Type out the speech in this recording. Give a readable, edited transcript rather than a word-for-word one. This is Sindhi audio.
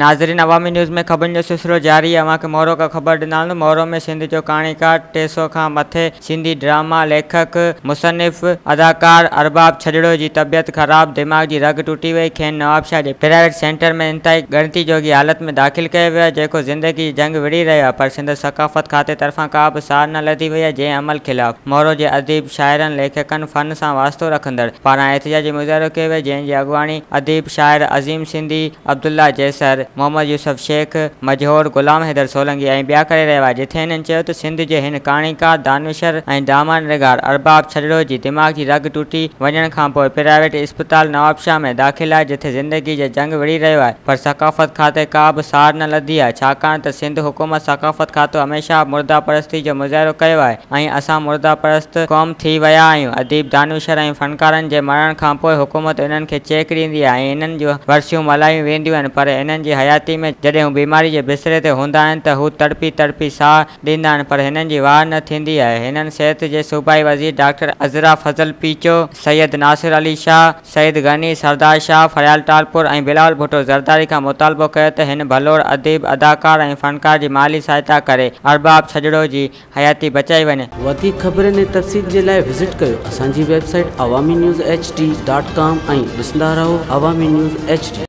ناظرين عوامي نيوز ۾ خبرن جو سلسلو جاري آهي اوهان کي مورو کان خبر ڏيندا هلون مورو ۾ سنڌ جو ڪهاڻيڪار 300 کان مٿي سنڌي ڊراما ليکڪ مصنف اداڪار ارباب ڇڄڙو جي طبيعت خراب دماغ جي رڳ ٽوٽي وئي کين نوابشاهه جي پرائيويٽ سينٽر ۾ انتهائي ڳڻتي جوڳي حالت ۾ داخل ڪيو ويو آهي جيڪو زندگي جي جنگ وڙهي رهيو آهي پر سندس ثقافت کاتي طرفان ڪا به سار نه لڌي وئي آهي جنهن عمل خلاف مورو جي اديب شاعرن ليکڪن فن سان واسطو رکندڙ پاران احتجاجي مظاهرو ڪيو ويو جنهن جي اڳواڻي اديب شاعر عظيم سنڌي عبدالله جيسر، محمد يوسف شيخ، مجهور، غلام حيدر سولنگي ۽ ٻيا ڪري رهيا هئا جتي هنن چيو ته سنڌ جي هن ڪهاڻيڪار، دانشور ۽ ڊراما نگار ارباب ڇڄڙو جي دماغ جي رڳ ٽوٽي وڃڻ کانپوء پرائيويٽ اسپتال نوابشاهه ۾ داخل آهي جتي زندگي جي جنگ وڙهي رهيو آهي پر ثقافت کاتي ڪا به سار نه لڌي آهي ڇاڪاڻ ته سنڌ حڪومت ثقافت کاتو هميشه مرده پرستي جو مظاهرو ڪيو آهي ۽ اسان مرده پرست قوم ٿي ويا آهيون. اديب، دانشور ۽ فنڪارن جي مرڻ کان پوء حڪومت انهن کي چيڪ ڏيندي آهي ۽ انهن جون ورسيون ملهايون وينديون آهن پر انهن جي حياتي ۾ جڏهن هو بيماري جي بستري تي هوندا آهن ته هو تڙپي تڙپي ساهه ڏيندا آهن پر هنن جي واهه نه ٿيندي آهي. هنن صحت جي صوبائي وزير ڊاڪٽر عذرا فضل پيچو، سيد ناصر علي شاهه، سيد غني، سردار شاهه، فريال ٽالپر ۽ بلاول ڀٽو زرداري کان مطالبو ڪيو ته هن ڀلوڙ اديب، اداڪار ۽ فنڪار جي مالي سهائتا ڪري ارباب ڇڄڙو جي حياتي بچائي وڃي. وڌيڪ خبرن ۽ تفصيل جي لاء وزٽ ڪيو اسان جي website Awami news H D dot com ۽ ڏسندا رهو عوامي نيوز ايڇ ڊي.